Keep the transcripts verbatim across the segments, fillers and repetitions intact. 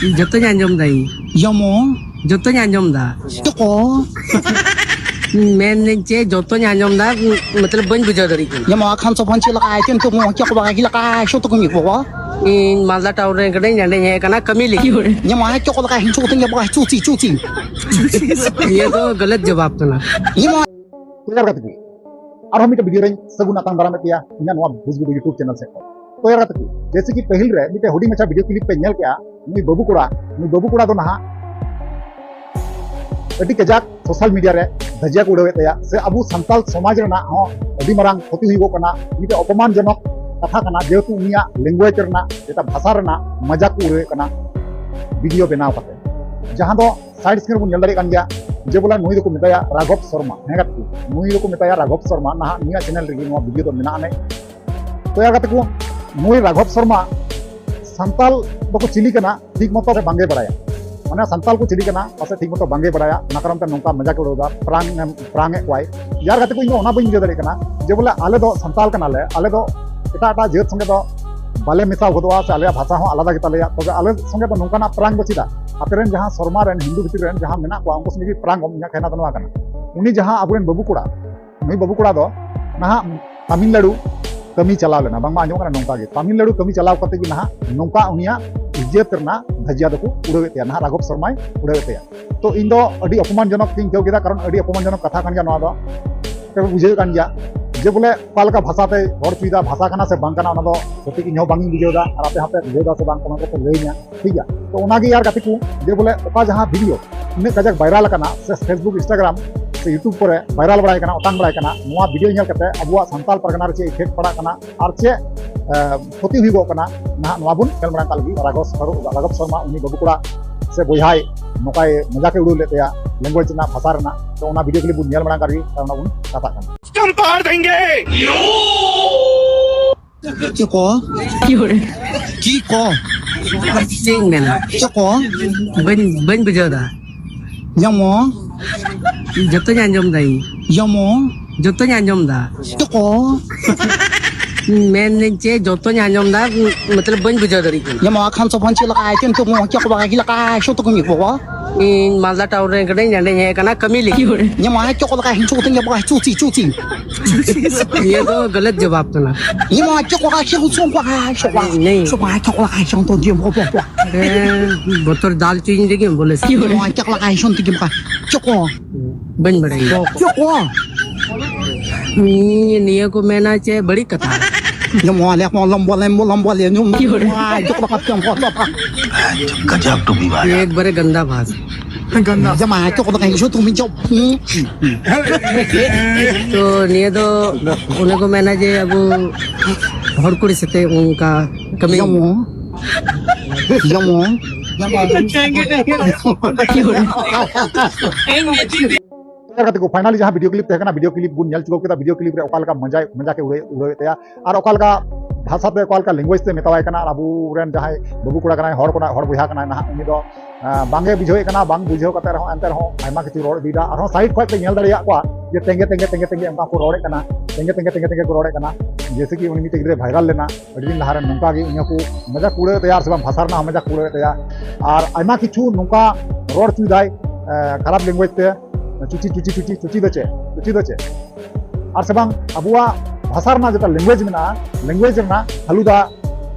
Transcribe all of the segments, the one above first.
ᱡᱚᱛᱚᱧ ᱟᱸᱡᱚᱢ ᱫᱟ ᱤᱧ᱾ ᱡᱮᱢᱚᱱ? ᱡᱚᱛᱚᱧ ᱟᱸᱡᱚᱢ ᱫᱟ᱾ ᱪᱮᱫ ᱠᱚ? ᱢᱮᱱᱫᱟᱹᱧ ᱪᱮᱫ, ᱡᱚᱛᱚᱧ ᱟᱸᱡᱚᱢ ᱫᱟ, ᱢᱚᱛᱞᱚᱵ ᱵᱟᱹᱧ ᱵᱩᱡᱷᱟᱹᱣ ᱫᱟᱲᱮᱭᱟᱜ ᱠᱟᱱᱟ᱾ ᱡᱮᱢᱚᱱ ᱟᱠᱷᱟᱱ ᱥᱚᱯᱷᱟᱱ ᱪᱮᱫ ᱞᱮᱠᱟ ᱟᱭᱴᱮᱢ ᱛᱮ ᱢᱚ ᱪᱮᱫ ᱠᱚ ᱵᱟᱜᱟ ᱜᱤᱞᱟ ᱠᱟ ᱥᱚ ᱛᱚ ᱠᱚ ᱢᱤᱫ ᱵᱟᱵᱟ᱾ ᱤᱧ ᱢᱟᱞᱫᱟ ᱴᱟᱣᱩᱱ ᱨᱮᱱ ᱠᱟᱹᱱᱟᱹᱧ, ᱱᱚᱸᱰᱮᱧ ᱦᱮᱡ ᱟᱠᱟᱱᱟ ᱠᱟᱹᱢᱤ ᱞᱟᱹᱜᱤᱫ᱾ ᱡᱮᱢᱚᱱ ᱪᱮᱫ ᱠᱚ ᱞᱮᱠᱟ ᱦᱤᱡᱩᱜ ᱛᱤᱧ ᱵᱟᱵᱟ ᱪᱩ ᱪᱤ ᱪᱩ ᱪᱤ᱾ ᱱᱤᱭᱟᱹ ᱫᱚ ᱜᱟᱞᱟᱛ ᱡᱚᱵᱟᱵ ᱠᱟᱱᱟ᱾ ᱡᱮᱢᱚᱱ ᱛᱚ ᱭᱟᱨ ᱜᱟᱛᱮ ᱠᱚ, ᱟᱨᱦᱚᱸ ᱢᱤᱫᱴᱮᱱ ᱵᱷᱤᱰᱤᱭᱳ ᱨᱮᱧ ᱥᱟᱹᱜᱩᱱ ᱟᱛᱟᱝ ᱫᱟᱨᱟᱢᱮᱫ ᱯᱮᱭᱟ ᱤᱧᱟᱹᱜ ᱱᱚᱣᱟ ᱵᱩᱡᱽ ᱵᱩᱡᱽ YouTube ᱪᱮᱱᱮᱞ ᱥᱮᱫ ᱠᱷᱚᱱ᱾ ᱛᱚ ᱭᱟᱨ ᱜᱟᱛᱮ ᱠᱚ, ᱡᱮᱭᱥᱮ ᱠᱤ ᱯᱟᱹᱦᱤᱞ ᱨᱮ ᱢᱤᱫᱴᱮᱱ ᱦᱩᱰᱤᱧ ᱢᱟᱪᱷᱟ ᱵᱷᱤᱰᱤᱭᱳ ᱠᱞᱤᱯ ᱯᱮ ᱧᱮᱞ ᱠᱮᱜᱼᱟ, ᱱᱩᱭ ᱵᱟᱹᱵᱩ ᱠᱚᱲᱟ, ᱱᱩᱭ ᱵᱟᱹᱵᱩ ᱠᱚᱲᱟ ᱫᱚ ᱱᱟᱦᱟᱜ ᱟᱹᱰᱤ ᱠᱟᱡᱟᱠ ᱥᱳᱥᱟᱞ ᱢᱤᱰᱤᱭᱟ ᱨᱮ ᱫᱷᱟᱡᱤᱭᱟ ᱠᱚ ᱩᱰᱟᱹᱣᱮᱫ ᱛᱟᱭᱟ, ᱥᱮ ᱟᱵᱚ ᱥᱟᱱᱛᱟᱞ ᱥᱚᱢᱟᱡᱽ ᱨᱮᱱᱟᱜ ᱦᱚᱸ ᱟᱹᱰᱤ ᱢᱟᱨᱟᱝ ᱠᱷᱚᱛᱤ ᱦᱩᱭᱩᱜᱚᱜ ᱠᱟᱱᱟ, ᱢᱤᱫᱴᱮᱱ ᱚᱯᱚᱢᱟᱱ ᱡᱚᱱᱚᱠ ᱠᱟᱛᱷᱟ ᱠᱟᱱᱟ, ᱡᱮᱦᱮᱛᱩ ᱩᱱᱤᱭᱟᱜ ᱞᱮᱝᱜᱩᱭᱮᱡᱽ ᱨᱮᱱᱟᱜ, ᱡᱮᱴᱟ ᱵᱷᱟᱥᱟ ᱨᱮᱱᱟᱜ ᱢᱟᱡᱟᱠ ᱠᱚ ᱩᱰᱟᱹᱣᱮᱫ ᱠᱟᱱᱟ ᱵᱷᱤᱰᱤᱭᱳ ᱵᱮᱱᱟᱣ ᱠᱟᱛᱮ, ᱡᱟᱦᱟᱸ ᱫᱚ ᱥᱟᱭᱤᱰ ᱥᱠᱨᱤᱱ ᱨᱮᱵᱚᱱ ᱧᱮᱞ ᱫᱟᱲᱮᱭᱟᱜ ᱠᱟᱱ ᱜᱮᱭᱟ᱾ ᱡᱮ ᱵᱚᱞᱮ ᱱᱩᱭ ᱫᱚᱠᱚ ᱢᱮᱛᱟᱭᱟ ᱨᱟᱜᱷᱚᱵ ᱥᱚᱨᱢᱟ, ᱦᱮᱸ ᱜᱟᱛᱮ ᱠᱚ, ᱱᱩᱭ ᱫᱚᱠᱚ ᱢᱮᱛᱟᱭᱟ ᱨᱟᱜᱷᱚᱵ ᱥᱚᱨᱢᱟ᱾ ᱱᱟᱦᱟᱜ ᱱᱩᱭᱟᱜ ᱪᱮᱱᱮᱞ ᱨᱮᱜᱮ ᱱᱚᱣᱟ ᱵᱷᱤᱰᱤᱭᱳ ᱫᱚ ᱢᱮᱱᱟᱜᱼᱟ᱾ ᱱᱮ ᱛᱚ ᱭᱟᱨ ᱜᱟᱛᱮ ᱠᱚ, ᱱᱩᱭ ᱨᱟᱜᱷᱚᱵ ᱥᱚᱨᱢᱟ ᱥᱟᱱᱛᱟᱞ ᱫᱚᱠᱚ ᱪᱤᱞᱤ ᱠᱟᱱᱟ ᱴᱷᱤᱠ ᱢᱚᱛᱚ ᱵᱟᱝᱜᱮ ᱵᱟᱲᱟᱭᱟ᱾ ᱢᱟᱱᱮ ᱥᱟᱱᱛᱟᱞ ᱠᱚ ᱪᱤᱞᱤ ᱠᱟᱱᱟ ᱯᱟᱥᱮ ᱴᱷᱤᱠ ᱢᱚᱛᱚ ᱵᱟᱝᱜᱮ ᱵᱟᱲᱟᱭᱟ, ᱚᱱᱟ ᱠᱟᱨᱚᱱ ᱛᱮ ᱱᱚᱝᱠᱟ ᱢᱟᱡᱟᱠ ᱮ ᱩᱰᱟᱹᱣᱫᱟ, ᱯᱨᱟᱝ ᱮᱢ ᱯᱨᱟᱝ ᱮᱫ ᱠᱚᱣᱟᱭ᱾ ᱭᱟᱨ ᱜᱟᱛᱮ ᱠᱚ, ᱤᱧ ᱫᱚ ᱚᱱᱟ ᱵᱟᱹᱧ ᱵᱩᱡᱷᱟᱹᱣ ᱫᱟᱲᱮᱭᱟᱜ ᱠᱟᱱᱟ ᱡᱮ ᱵᱚᱞᱮ ᱟᱞᱮ ᱫᱚ ᱥᱟᱱᱛᱟᱞ ᱠᱟᱱᱟᱞᱮ, ᱟᱞᱮ ᱫᱚ ᱮᱴᱟᱜ ᱮᱴᱟᱜ ᱡᱟᱹᱛ ᱥᱚᱸᱜᱮ ᱫᱚ ᱵᱟᱞᱮ ᱢᱮᱥᱟ ᱜᱚᱫᱚᱜᱼᱟ, ᱥᱮ ᱟᱞᱮᱭᱟᱜ ᱵᱷᱟᱥᱟ ᱦᱚᱸ ᱟᱞᱟᱫᱟ ᱜᱮᱛᱟᱞᱮᱭᱟ, ᱛᱚᱵᱮ ᱟᱞᱮ ᱥᱚᱸᱜᱮ ᱫᱚ ᱱᱚᱝᱠᱟᱱᱟᱜ ᱯᱨᱟᱝ ᱫᱚ ᱪᱮᱫᱟᱜ? ᱟᱯᱮ ᱨᱮᱱ ᱡᱟᱦᱟᱸ ᱥᱚᱨᱢᱟ ᱨᱮᱱ ᱦᱤᱱᱫᱩ ᱵᱷᱤᱛᱤᱨ ᱨᱮᱱ ᱡᱟᱦᱟᱸ ᱢᱮᱱᱟᱜ ᱠᱚᱣᱟ, ᱩᱱᱠᱩ ᱥᱚᱸᱜᱮ ᱜᱮ ᱯᱨᱟᱝ ᱚᱢ, ᱤᱧᱟᱹᱜ ᱠᱷᱮᱱᱟ ᱫᱚ ᱱᱚᱣᱟ ᱠᱟᱱᱟ᱾ ᱩᱱᱤ ᱡᱟᱦᱟᱸ ᱟᱵᱚᱨᱮᱱ ᱵᱟᱹᱵᱩ ᱠᱚᱲᱟ, ᱱᱩᱭ ᱵᱟᱹᱵᱩ ᱠᱚᱲᱟ ᱫᱚ ᱱᱟᱦᱟᱜ ᱛᱟᱢᱤᱞᱱᱟᱲᱩ ᱠᱟᱹᱢᱤ ᱪᱟᱞᱟᱣ ᱞᱮᱱᱟ, ᱵᱟᱝᱢᱟ ᱟᱸᱡᱚᱢᱚᱜ ᱠᱟᱱᱟ ᱱᱚᱝᱠᱟ ᱜᱮ, ᱛᱟᱢᱤᱞᱱᱟᱲᱩ ᱠᱟᱹᱢᱤ ᱪᱟᱞᱟᱣ ᱠᱟᱛᱮ ᱜᱮ ᱱᱟᱦᱟᱜ ᱱᱚᱝᱠᱟ ᱩᱱᱤᱭᱟᱜ ᱤᱡᱽᱡᱚᱛ ᱨᱮᱱᱟᱜ ᱫᱷᱟᱡᱤᱭᱟ ᱫᱚᱠᱚ ᱩᱲᱟᱹᱣᱮᱫ ᱛᱟᱭᱟ, ᱱᱟᱦᱟᱜ ᱨᱟᱜᱷᱚᱵ ᱥᱚᱨᱢᱟᱭ ᱩᱲᱟᱹᱣᱮᱫ ᱛᱟᱭᱟ᱾ ᱛᱚ ᱤᱧ ᱫᱚ ᱟᱹᱰᱤ ᱚᱯᱚᱢᱟᱱ ᱡᱚᱱᱚᱠ ᱜᱤᱧ ᱟᱹᱭᱠᱟᱹᱣ ᱠᱮᱫᱟ, ᱠᱟᱨᱚᱱ ᱟᱹᱰᱤ ᱚᱯᱚᱢᱟᱱ ᱡᱚᱱᱚᱠ ᱠᱟᱛᱷᱟ ᱠᱟᱱ ᱜᱮᱭᱟ ᱱᱚᱣᱟ ᱫᱚ᱾ ᱯᱮ ᱵᱩᱡᱷᱟᱹᱣᱮᱫ ᱠᱟᱱ ᱜᱮᱭᱟ ᱡᱮ ᱵᱚᱞᱮ ᱚᱠᱟ ᱞᱮᱠᱟ ᱵᱷᱟᱥᱟ ᱛᱮᱭ ᱨᱚᱲ ᱦᱚᱪᱚᱭᱮᱫᱟ, ᱵᱷᱟᱥᱟ ᱠᱟᱱᱟ ᱥᱮ ᱵᱟᱝ ᱠᱟᱱᱟ, ᱚᱱᱟ ᱫᱚ ᱥᱚᱴᱷᱤᱠ ᱤᱧ ᱦᱚᱸ ᱵᱟᱝ ᱤᱧ ᱵᱩᱡᱷᱟᱹᱣ ᱮᱫᱟ, ᱟᱨ ᱟᱯᱮ ᱦᱚᱸᱯᱮ ᱵᱩᱡᱷᱟᱹᱣ ᱮᱫᱟ ᱥᱮ ᱵᱟᱝ, ᱠᱚᱢᱮᱱᱴ ᱨᱮᱯᱮ ᱞᱟᱹᱭ ᱤᱧᱟ, ᱴᱷᱤᱠ ᱜᱮᱭᱟ? ᱛᱚ ᱚᱱᱟ ᱜᱮ ᱭᱟᱨ ᱜᱟᱛᱮ ᱠᱚ, ᱡᱮ ᱵᱚᱞᱮ ᱚᱠᱟ ᱡᱟᱦᱟᱸ ᱵᱷᱤᱰᱤᱭᱳ ᱩᱱᱟᱹᱜ ᱠᱟᱡᱟᱠ ᱵᱷᱟᱭᱨᱟᱞ ᱟᱠᱟᱱᱟ, ᱥᱮ Facebook, Instagram, ᱥᱮ YouTube ᱠᱚᱨᱮ ᱵᱷᱟᱭᱨᱟᱞ ᱵᱟᱲᱟᱭ ᱠᱟᱱᱟ, ᱚᱴᱟᱝ ᱵᱟᱲᱟᱭ ᱠᱟᱱᱟ, ᱱᱚᱣᱟ ᱵᱷᱤᱰᱤᱭᱳ ᱧᱮᱞ ᱠᱟᱛᱮ ᱟᱵᱚᱣᱟᱜ ᱥᱟᱱᱛᱟᱞ ᱯᱟᱨᱜᱟᱱᱟ ᱨᱮ ᱪᱮᱫ ᱤᱯᱷᱮᱠᱴ ᱯᱟᱲᱟᱜ ᱠᱟᱱᱟ ᱟᱨ ᱪᱮᱫ, ᱮ, ᱠᱷᱚᱛᱤ ᱦᱩᱭᱩᱜᱚᱜ ᱠᱟᱱᱟ, ᱱᱟᱦᱟᱜ ᱱᱚᱣᱟ ᱵᱚᱱ ᱧᱮᱞ ᱢᱟᱲᱟᱝ ᱠᱟᱜ ᱞᱟᱹᱜᱤᱫ᱾ ᱨᱟᱜᱷᱚᱵ ᱥᱟᱨᱩ-, ᱨᱟᱜᱷᱚᱵ ᱥᱚᱨᱢᱟ, ᱩᱱᱤ ᱵᱟᱹᱵᱩ ᱠᱚᱲᱟ ᱥᱮ ᱵᱚᱭᱦᱟᱭ ᱱᱚᱝᱠᱟᱭ ᱢᱚᱡᱟᱠ ᱮ ᱩᱰᱟᱹᱣ ᱞᱮᱫ ᱛᱟᱭᱟ ᱞᱮᱝᱜᱩᱭᱮᱡᱽ ᱨᱮᱱᱟᱜ, ᱵᱷᱟᱥᱟ ᱨᱮᱱᱟᱜ᱾ ᱛᱚ ᱚᱱᱟ ᱵᱷᱤᱰᱤᱭᱳ ᱠᱞᱤᱯ ᱵᱚᱱ ᱧᱮᱞ ᱢᱟᱲᱟᱝ ᱠᱟᱜ ᱞᱟᱹᱜᱤᱫ, ᱛᱟᱨ ᱚᱱᱟ ᱵᱚᱱ ᱠᱟᱛᱷᱟᱜ ᱠᱟᱱᱟ᱾ ᱪᱚᱢᱯᱟᱲ ᱫᱮᱸᱜᱮ᱾ ᱪᱮᱫ ᱠᱚ? ᱪᱮᱫ ᱠᱚ? ᱪᱮᱫ ᱤᱧ ᱢᱮᱱᱟ? ᱪᱮᱫ ᱠᱚ? ᱵᱟᱹᱧ, ᱵᱟᱹᱧ ᱵᱩᱡᱷᱟᱹᱣ ᱫᱟ᱾ ᱡᱮᱢᱚᱱ? ᱡᱚᱛᱚᱧ ᱟᱸᱡᱚᱢ ᱫᱟ ᱤᱧ᱾ ᱡᱮᱢᱚᱱ? ᱡᱚᱛᱚᱧ ᱟᱸᱡᱚᱢ ᱫᱟ᱾ ᱪᱮᱫ ᱠᱚ? ᱢᱮᱱᱫᱟᱹᱧ ᱪᱮᱫ, ᱡᱚᱛᱚᱧ ᱟᱸᱡᱚᱢ ᱫᱟ, ᱢᱚᱛᱞᱚᱵ ᱵᱟᱹᱧ ᱵᱩᱡᱷᱟᱹᱣ ᱫᱟᱲᱮᱭᱟᱜ ᱠᱟᱱᱟ᱾ ᱧᱟᱢᱚᱜ ᱠᱷᱟᱱ ᱥᱚᱵᱚᱱ ᱪᱮᱫ ᱞᱮᱠᱟ ᱟᱭᱛᱮᱢ ᱛᱚ ᱢᱚ ᱪᱮᱫ ᱠᱚ ᱵᱟᱜᱟ ᱜᱤ ᱞᱮᱠᱟ ᱥᱚ ᱛᱚ ᱠᱚ ᱢᱤᱫ ᱵᱟᱵᱟ᱾ ᱤᱧ ᱢᱟᱞᱫᱟ ᱴᱟᱣᱩᱱ ᱨᱮᱱ ᱠᱟᱹᱱᱟᱹᱧ, ᱱᱚᱸᱰᱮᱧ ᱦᱮᱡ ᱟᱠᱟᱱᱟ ᱠᱟᱹᱢᱤ ᱞᱟᱹᱜᱤᱫ᱾ ᱧᱟᱢᱚᱜ ᱪᱮᱫ ᱠᱚ ᱞᱮᱠᱟ ᱦᱤᱡᱩᱜ ᱛᱮ ᱧᱟᱢᱚᱜ ᱪᱩᱪᱤ ᱪᱩᱪᱤ᱾ ᱱᱤᱭᱟᱹ ᱫᱚ ᱜᱟᱞᱟᱛ ᱡᱚᱵᱟᱵ ᱠᱟᱱᱟ᱾ ᱧᱟᱢᱚᱜ ᱪᱮᱫ ᱠᱚ ᱞᱮᱠᱟ ᱥᱮ ᱩᱥᱩᱝ ᱠᱚ ᱥᱚ ᱵᱟ ᱥᱚ ᱵᱟ ᱪᱮᱫ ᱠᱚ ᱞᱮᱠᱟ ᱥᱚ ᱛᱚ ᱡᱤᱭᱚᱱ ᱵᱚ ᱵᱚ᱾ ᱦᱮᱸ, ᱵᱚᱛᱚᱨ ᱫᱟᱞ ᱪᱩᱧ ᱞᱟᱹᱜᱤᱫ ᱵᱚᱞᱮ᱾ ᱧᱟᱢᱚᱜ ᱪᱮᱫ ᱠᱚ ᱞᱮᱠᱟ ᱥᱚ ᱛᱚ ᱡᱤᱭᱚᱱ ᱵᱚ ᱪᱮᱫ ᱠᱚ᱾ ᱵᱟᱹᱧ ᱵᱟᱲᱟᱭᱟ᱾ ᱪᱮᱫ ᱠᱚ? ᱱᱤᱭᱟᱹ, ᱱᱤᱭᱟᱹ ᱠᱚ ᱢᱮᱱᱟ ᱪᱮ ᱵᱟᱹᱲᱤᱡ ᱠᱟᱛᱷᱟ᱾ ᱡᱮᱢᱚᱱ ᱟᱞᱮ ᱠᱚ ᱞᱚᱢᱵᱚ ᱞᱮᱢᱵᱚ ᱞᱚᱢᱵᱚ ᱞᱮ ᱧᱩᱢ᱾ ᱪᱮᱫ ᱠᱚ ᱠᱟᱛᱮ ᱠᱚ ᱪᱟᱯᱟ᱾ ᱜᱟᱡᱟᱵ ᱴᱩᱯᱤ ᱵᱟᱡᱟ᱾ ᱮᱠᱵᱟᱨᱮ ᱜᱟᱱᱫᱟ ᱵᱷᱟᱥ᱾ ᱜᱟᱱᱫᱟ᱾ ᱡᱮᱢᱚᱱ ᱪᱮᱫ ᱠᱚ ᱠᱟᱛᱮ ᱥᱩ ᱛᱩᱢᱤ ᱪᱚᱯ᱾ ᱛᱚ ᱱᱤᱭᱟᱹ ᱫᱚ ᱚᱱᱮ ᱠᱚ ᱢᱮᱱᱟ ᱡᱮ ᱟᱵᱚ ᱦᱚᱲ ᱠᱩᱲᱤ ᱥᱟᱛᱮ ᱚᱱᱠᱟ ᱠᱟᱹᱢᱤ᱾ ᱡᱮᱢᱚᱱ, ᱡᱮᱢᱚᱱ᱾ ᱧᱮᱞ ᱠᱟᱛᱮ ᱠᱚ finally ᱡᱟᱦᱟᱸ video clip ᱛᱟᱦᱮᱸ ᱠᱟᱱᱟ, video clip ᱵᱚᱱ ᱧᱮᱞ ᱪᱩᱠᱟᱹᱣ ᱠᱮᱫᱟ, video clip ᱨᱮ ᱚᱠᱟ ᱞᱮᱠᱟ ᱢᱚᱡᱟᱭ, ᱢᱚᱡᱟᱠ ᱮ ᱩᱲᱟᱹᱣ, ᱩᱲᱟᱹᱣᱮᱫ ᱛᱟᱭᱟ, ᱟᱨ ᱚᱠᱟ ᱞᱮᱠᱟ ᱵᱷᱟᱥᱟ ᱛᱮ, ᱚᱠᱟ ᱞᱮᱠᱟ language ᱛᱮ ᱢᱮᱛᱟᱣᱟᱭ ᱠᱟᱱᱟ, ᱟᱨ ᱟᱵᱚ ᱨᱮᱱ ᱡᱟᱦᱟᱸᱭ ᱵᱟᱹᱵᱩ ᱠᱚᱲᱟ ᱠᱟᱱᱟᱭ, ᱦᱚᱲ ᱠᱟᱱᱟᱭ, ᱦᱚᱲ ᱵᱚᱭᱦᱟ ᱠᱟᱱᱟᱭ ᱱᱟᱦᱟᱜ, ᱩᱱᱤ ᱫᱚ, ᱟᱸ, ᱵᱟᱝ ᱮ ᱵᱩᱡᱷᱟᱹᱣᱮᱫ ᱠᱟᱱᱟ, ᱵᱟᱝ ᱵᱩᱡᱷᱟᱹᱣ ᱠᱟᱛᱮ ᱨᱮᱦᱚᱸ ᱮᱱᱛᱮ ᱨᱮᱦᱚᱸ ᱟᱭᱢᱟ ᱠᱤᱪᱷᱩ ᱨᱚᱲ ᱤᱫᱤᱭᱮᱫᱟ, ᱟᱨᱦᱚᱸ side ᱠᱷᱚᱡ ᱯᱮ ᱧᱮᱞ ᱫᱟᱲᱮᱭᱟᱜ ᱠᱚᱣᱟ ᱡᱮ ᱛᱮᱸᱜᱮ, ᱛᱮᱸᱜᱮ, ᱛᱮᱸᱜᱮ, ᱛᱮᱸᱜᱮ ᱚᱱᱠᱟ ᱠᱚ ᱨᱚᱲᱮᱫ ᱠᱟᱱᱟ, ᱛᱮᱸᱜᱮ, ᱛᱮᱸᱜᱮ, ᱛᱮᱸᱜᱮ, ᱛᱮᱸᱜᱮ ᱠᱚ ᱨᱚᱲᱮᱫ ᱠᱟᱱᱟ, ᱡᱮᱭᱥᱮ ᱠᱤ ᱩᱱᱤ ᱢᱤᱫᱴᱮᱡ ᱜᱤᱫᱽᱨᱟᱹ viral ᱞᱮᱱᱟ, ᱟᱹᱰᱤ ᱫᱤᱱ ᱞᱟᱦᱟ ᱨᱮ ᱱᱚᱝᱠᱟ ᱜᱮ ᱩᱱᱤ ᱦᱚᱸᱠᱚ ᱢᱚᱡᱟᱠ ᱠᱚ ᱩᱲᱟᱹᱣᱮᱫ ᱛᱟᱭᱟ, ᱟᱨ ᱥᱮ ᱵᱟᱝ ᱵᱷᱟᱥᱟ ᱨᱮᱱᱟᱜ ᱦᱚᱸ ᱢᱚᱡᱟᱠ ᱠᱚ ᱩᱲᱟᱹᱣᱮᱫ ᱛᱟᱭᱟ, ᱟᱨ ᱟᱭᱢᱟ ᱠᱤᱪᱷᱩ ᱱᱚᱝᱠᱟ ᱨᱚᱲ ᱦᱚᱪᱚᱭᱮᱫᱟᱭ, ᱮ, ᱠᱷᱟᱨᱟᱯ language ᱛᱮ, ᱪᱩᱪᱤ, ᱪᱩᱪᱤ, ᱪᱩᱪᱤ, ᱪᱩᱪᱤ ᱫᱚ ᱪᱮᱫ? ᱪᱩᱪᱤ ᱫᱚ ᱪᱮᱫ? ᱟᱨ ᱥᱮ ᱵᱟᱝ ᱟᱵᱚᱣᱟᱜ ᱵᱷᱟᱥᱟ ᱨᱮᱱᱟᱜ ᱡᱮᱴᱟ language ᱢᱮᱱᱟᱜᱼᱟ, language ᱨᱮᱱᱟᱜ ᱯᱷᱟᱞᱩᱫᱟ,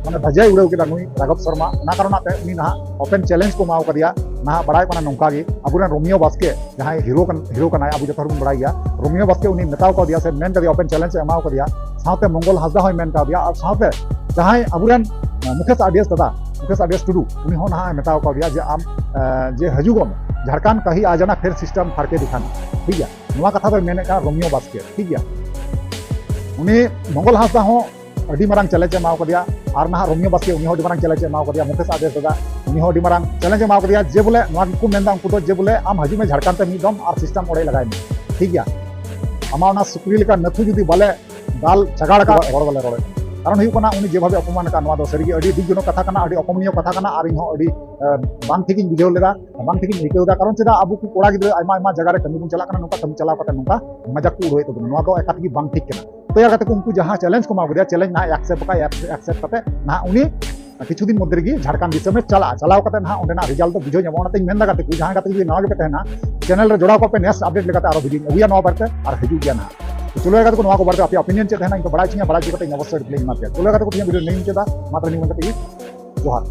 ᱢᱟᱱᱮ ᱫᱷᱟᱡᱟᱭ ᱩᱲᱟᱹᱣ ᱠᱮᱫᱟ ᱱᱩᱭ ᱨᱟᱜᱷᱚᱵ ᱥᱚᱨᱢᱟ, ᱚᱱᱟ ᱠᱟᱨᱚᱱᱟᱜ ᱛᱮ ᱩᱱᱤ ᱱᱟᱦᱟᱜ open challenge ᱠᱚ ᱮᱢᱟᱣ ᱠᱟᱫᱮᱭᱟ᱾ ᱱᱟᱦᱟᱜ ᱵᱟᱲᱟᱭᱚᱜ ᱠᱟᱱᱟ ᱱᱚᱝᱠᱟ ᱜᱮ, ᱟᱵᱚᱨᱮᱱ ᱨᱳᱢᱤᱭᱳ ᱵᱟᱥᱠᱮ ᱡᱟᱦᱟᱸᱭ hero ᱠᱟᱱ-, hero ᱠᱟᱱᱟᱭ, ᱟᱵᱚ ᱡᱚᱛᱚ ᱦᱚᱲ ᱵᱚᱱ ᱵᱟᱲᱟᱭ ᱜᱮᱭᱟ, ᱨᱳᱢᱤᱭᱳ ᱵᱟᱥᱠᱮ ᱩᱱᱤ ᱢᱮᱛᱟᱣ ᱠᱟᱣᱫᱮᱭᱟ ᱥᱮ ᱢᱮᱱ ᱠᱟᱫᱮᱭᱟ, open challenge ᱮ ᱮᱢᱟᱣ ᱠᱟᱫᱮᱭᱟ, ᱥᱟᱶᱛᱮ ᱢᱚᱝᱜᱚᱞ ᱦᱟᱸᱥᱫᱟ ᱦᱚᱸᱭ ᱢᱮᱱ ᱠᱟᱣᱫᱮᱭᱟ, ᱟᱨ ᱥᱟᱶᱛᱮ ᱡᱟᱦᱟᱸᱭ ᱟᱵᱚᱨᱮᱱ, ᱟᱸ, ᱢᱩᱠᱮᱥ ᱟᱨ ᱰᱤ ᱮᱥ ᱫᱟᱫᱟ, ᱢᱩᱠᱮᱥ ᱟᱨ ᱰᱤ ᱮᱥ ᱴᱩᱰᱩ, ᱩᱱᱤ ᱦᱚᱸ ᱱᱟᱦᱟᱜ ᱮ ᱢᱮᱛᱟᱣ ᱠᱟᱣᱫᱮᱭᱟ ᱡᱮ ᱟᱢ, ᱟᱸ, ᱡᱮ ᱦᱤᱡᱩᱜᱚᱜ ᱢᱮ, ᱡᱷᱟᱲᱠᱷᱚᱸᱰ ᱠᱟᱦᱤ ᱟ ᱡᱟᱱᱟ ᱯᱷᱤᱨ system ᱯᱷᱟᱨᱠᱮ ᱫᱤᱠᱷᱟᱱᱟ, ᱴᱷᱤᱠ ᱜᱮᱭᱟ᱾ ᱱᱚᱣᱟ ᱠᱟᱛᱷᱟ ᱫᱚᱭ ᱢᱮᱱᱮᱫ ᱠᱟᱱᱟ ᱨᱳᱢᱤᱭᱳ ᱵᱟᱥᱠᱮ, ᱴᱷᱤᱠ ᱜᱮᱭᱟ᱾ ᱩᱱᱤ ᱢᱚᱝᱜᱚᱞ ᱦᱟᱸᱥᱫᱟ ᱦᱚᱸ ᱟᱹᱰᱤ ᱢᱟᱨᱟᱝ challenge ᱮ ᱮᱢᱟᱣ ᱠᱟᱫᱮᱭᱟ, ᱟᱨ ᱱᱟᱦᱟᱜ ᱨᱳᱢᱤᱭᱳ ᱵᱟᱥᱠᱮ ᱩᱱᱤ ᱦᱚᱸ ᱟᱹᱰᱤ ᱢᱟᱨᱟᱝ challenge ᱮ ᱮᱢᱟᱣ ᱠᱟᱫᱮᱭᱟ, ᱢᱩᱠᱮᱥ ᱟᱨ ᱰᱤ ᱮᱥ ᱫᱟᱫᱟ ᱩᱱᱤ ᱦᱚᱸ ᱟᱹᱰᱤ ᱢᱟᱨᱟᱝ challenge ᱮ ᱮᱢᱟᱣ ᱠᱟᱫᱮᱭᱟ, ᱡᱮ ᱵᱚᱞᱮ ᱱᱚᱣᱟ ᱜᱮᱠᱚ ᱢᱮᱱᱫᱟ ᱩᱱᱠᱩ ᱫᱚ ᱡᱮ ᱵᱚᱞᱮ ᱟᱢ ᱦᱤᱡᱩᱜ ᱢᱮ ᱡᱷᱟᱲᱠᱷᱚᱸᱰ ᱛᱮ ᱢᱤᱫ ᱫᱚᱢ ᱟᱨ system ᱚᱲᱮᱡ ᱞᱟᱜᱟᱭ ᱢᱮ, ᱴᱷᱤᱠ ᱜᱮᱭᱟ᱾ ᱟᱢᱟᱜ ᱚᱱᱟ ᱥᱩᱠᱨᱤ ᱞᱮᱠᱟ ᱱᱟᱹᱛᱷᱩ ᱡᱩᱫᱤ ᱵᱟᱞᱮ ᱫᱟᱞ ᱪᱟᱜᱟᱲ ᱠᱟᱜ ᱨᱚᱲ ᱵᱟᱞᱮ ᱨᱚᱲᱮᱫ ᱠᱟᱱᱟ᱾ ᱠᱟᱨᱚᱱ ᱦᱩᱭᱩᱜ ᱠᱟᱱᱟ, ᱩᱱᱤ ᱡᱮᱵᱷᱟᱵᱮ ᱚᱯᱚᱢᱟᱱ ᱟᱠᱟᱫ, ᱱᱚᱣᱟ ᱫᱚ ᱥᱟᱹᱨᱤᱜᱮ ᱟᱹᱰᱤ ᱫᱩᱠᱡᱚᱱᱚᱠ ᱠᱟᱛᱷᱟ ᱠᱟᱱᱟ, ᱟᱹᱰᱤ ᱚᱠᱚᱢᱚᱱᱤᱭᱚ ᱠᱟᱛᱷᱟ ᱠᱟᱱᱟ᱾ ᱟᱨ ᱤᱧ ᱦᱚᱸ ᱟᱹᱰᱤ, ᱟᱸ, ᱵᱟᱝ ᱴᱷᱤᱠᱤᱧ ᱵᱩᱡᱷᱟᱹᱣ ᱞᱮᱫᱟ, ᱵᱟᱝ ᱴᱷᱤᱠᱤᱧ ᱟᱹᱭᱠᱟᱹᱣ ᱮᱫᱟ᱾ ᱠᱟᱨᱚᱱ ᱪᱮᱫᱟᱜ ᱟᱵᱚ ᱠᱚ ᱠᱚᱲᱟ ᱜᱤᱫᱽᱨᱟᱹ ᱟᱭᱢᱟ ᱟᱭᱢᱟ ᱡᱟᱭᱜᱟ ᱨᱮ ᱠᱟᱹᱢᱤ ᱵᱚᱱ ᱪᱟᱞᱟᱜ ᱠᱟᱱᱟ, ᱱᱚᱝᱠᱟ ᱠᱟᱹᱢᱤ ᱪᱟᱞᱟᱣ ᱠᱟᱛᱮ ᱱᱚᱝᱠᱟ ᱢᱟᱡᱟᱠ ᱠᱚ ᱩᱲᱟᱹᱣᱮᱫ ᱛᱟᱵᱚᱱᱟ, ᱱᱚᱣᱟ ᱫᱚ ᱮᱠᱟᱞ ᱛᱮᱜᱮ ᱵᱟᱝ ᱴᱷᱤᱠ ᱠᱟᱱᱟ᱾ ᱛᱚ ᱭᱟ ᱜᱟᱛᱮ ᱠᱚ, ᱩᱱᱠᱩ ᱡᱟᱦᱟᱸ challenge ᱠᱚ ᱮᱢᱟ ᱠᱟᱫᱮᱭᱟ, challenge ᱱᱟᱦᱟᱜ accept ᱟᱠᱟᱫ, accept ᱠᱟᱛᱮ ᱱᱟᱦᱟᱜ ᱩᱱᱤ ᱠᱤᱪᱷᱩ ᱫᱤᱱ ᱢᱚᱫᱽᱫᱷᱮ ᱨᱮᱜᱮ ᱡᱷᱟᱲᱠᱷᱚᱸᱰ ᱫᱤᱥᱚᱢᱮ ᱪᱟᱞᱟᱜᱼᱟ᱾ ᱪᱟᱞᱟᱣ ᱠᱟᱛᱮ ᱱᱟᱦᱟᱜ ᱚᱸᱰᱮᱱᱟᱜ result ᱫᱚ ᱵᱩᱡᱷᱟᱹᱣ ᱧᱟᱢᱚᱜᱼᱟ᱾ ᱚᱱᱟᱛᱮᱧ ᱢᱮᱱᱫᱟ ᱜᱟᱛᱮ ᱠᱚ, ᱡᱟᱦᱟᱸᱭ ᱜᱟᱛᱮ ᱠᱚ ᱡᱩᱫᱤ ᱱᱟᱣᱟ ᱜᱮᱯᱮ ᱛᱟᱦᱮᱱᱟ, channel ᱨᱮ ᱡᱚᱲᱟᱣ ᱠᱚᱜ ᱯᱮ, next update ᱞᱮᱠᱟᱛᱮ ᱟᱨᱚ video ᱧ ᱟᱹᱜᱩᱭᱟ ᱱᱚᱣᱟ ᱵᱟᱨᱮᱛᱮ, ᱟᱨ ᱦᱤᱡᱩᱜ ᱜᱮᱭᱟ ᱱᱟᱦᱟᱜ᱾ ᱛᱚ ᱪᱚᱞᱚ ᱭᱟ ᱜᱟᱛᱮ ᱠᱚ, ᱱᱚᱣᱟ ᱠᱚ ᱵᱟᱨᱮᱛᱮ ᱟᱯᱮᱭᱟᱜ opinion ᱪᱮᱫ ᱛᱟᱦᱮᱱᱟ, ᱤᱧ ᱯᱮ ᱵᱟᱲᱟᱭ ᱦᱚᱪᱚᱧᱟ, ᱵᱟᱲᱟᱭ ᱦᱚᱪᱚ ᱠᱟᱛᱮ ᱤᱧ ᱚᱵᱚᱥᱥᱳᱭ reply ᱤᱧ ᱮᱢᱟ ᱯᱮᱭᱟ᱾ ᱪᱚᱞᱚ ᱭᱟ ᱜᱟᱛᱮ ᱠᱚ, ᱛᱮᱦᱮᱧᱟᱜ video ᱱᱤᱭᱟᱹᱧ ᱢᱩᱪᱟᱹᱫᱟ᱾ ᱢᱟ ᱛᱟᱦᱞᱮ ᱱᱤᱭᱟᱹ ᱢᱮᱱ ᱠᱟᱛᱮ ᱜᱮ ᱡᱚᱦᱟᱨ᱾